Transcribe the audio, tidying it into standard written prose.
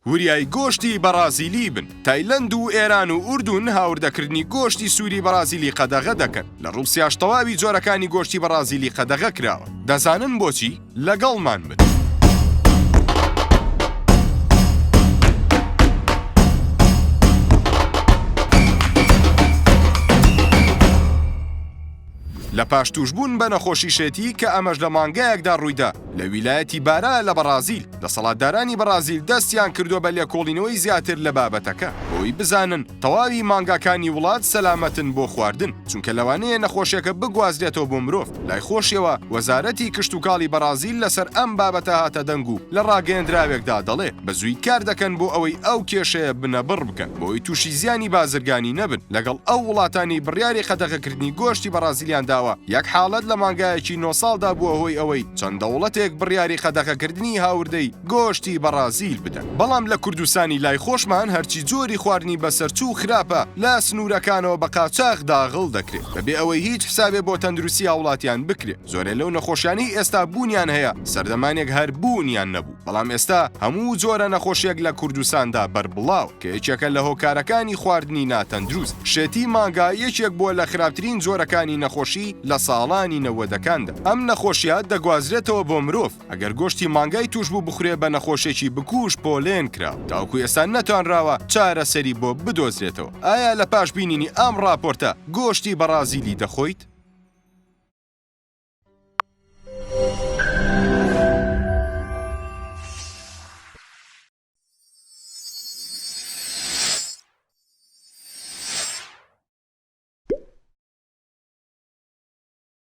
وریای گۆشتی بەڕازیلی بن، تایلەند و ئێران و ئوردون هاوردەکردنی گۆشتی سووری بەڕازیلی قەدەغە دەکەن، لە ڕووسیاش تەواوی جۆرەکانی گۆشتی بەڕازیلی قەدەغە کراوە، دەزانن بۆچی؟ لەگەڵمان بن. لە پاش تووشبوون بە نەخۆشی شێتی کە ئەمەش لە مانگایەکدا ڕوویدا لە ویلایەتی بارا لە بەڕازیل، دەسەڵاتدارانی بەڕازیل دەستیان کردووە بە لێکۆڵینەوەی زیاتر لە بابەتەکە بۆی بزانن تەواوی مانگاکانی وڵات سەلامەتن بۆ خواردن، چونکە لەوانەیە نەخۆشیەکە بگوازرێتەوە بۆ مرۆڤ. لای خۆشیەوە وەزارەتی کشتوکاڵی بەڕازیل لەسەر ئەم بابەتە هاتە دەنگ و لە ڕاگەیەندراوێکدا دەڵێ بە زووی کار دەکەن بۆ ئەوەی ئەو کێشەیە بنەبڕ بکەن بۆی تووشی زیانی بازرگانی نەبن لەگەڵ ئەو وڵاتانەی بڕیاری قەدەغەکردنی گۆشتی بەڕازیلیان داوە. یەک حاڵەت لە مانگایەکی نۆ ساڵدا بووە هۆی ئەوەی چەند دەوڵەتێک بڕیاری قەدەغەکردنی هاوردەی گۆشتی بەڕازیل بدەن. بەڵام لە کوردستانی لای خۆشمان هەرچی جۆری خواردنی بەسەرچوو خراپە لە سنوورەکانەوە بە قاچاخ داغڵ دەکرێ بەبێ ئەوەی هیچ حسابێ بۆ تەندروستی هاوڵاتیان بکرێ. زۆرێ لەو نەخۆشیانەی ئێستا بوونیان هەیە سەردەمانێک هەر بوونیان نەبوو بەڵام ئێستا هەموو جۆرە نەخۆشیەک لە کوردستاندا بەربڵاوە کە یەکێکە لە هۆکارەکانی خواردنی ناتەندروست. شێتی مانگا یەکێک بووە لە خراپترین جۆرەکانی نەخۆشی لە ساڵانی نەوەدەکاندا. ئەم نەخۆشیە دەگوازرێتەوە بۆ مرۆڤ ئەگەر گۆشتی مانگای تووشبوو بخورێ بە نەخۆشێکی بکوژ پۆلێن کراوە تاوەکو ئێستا نەتوانراوە چارەسەری بۆ بدۆزرێتەوە. ئایا لە پاش بینینی ئەم ڕاپۆرتە گۆشتی بەڕازیلی دەخۆیت؟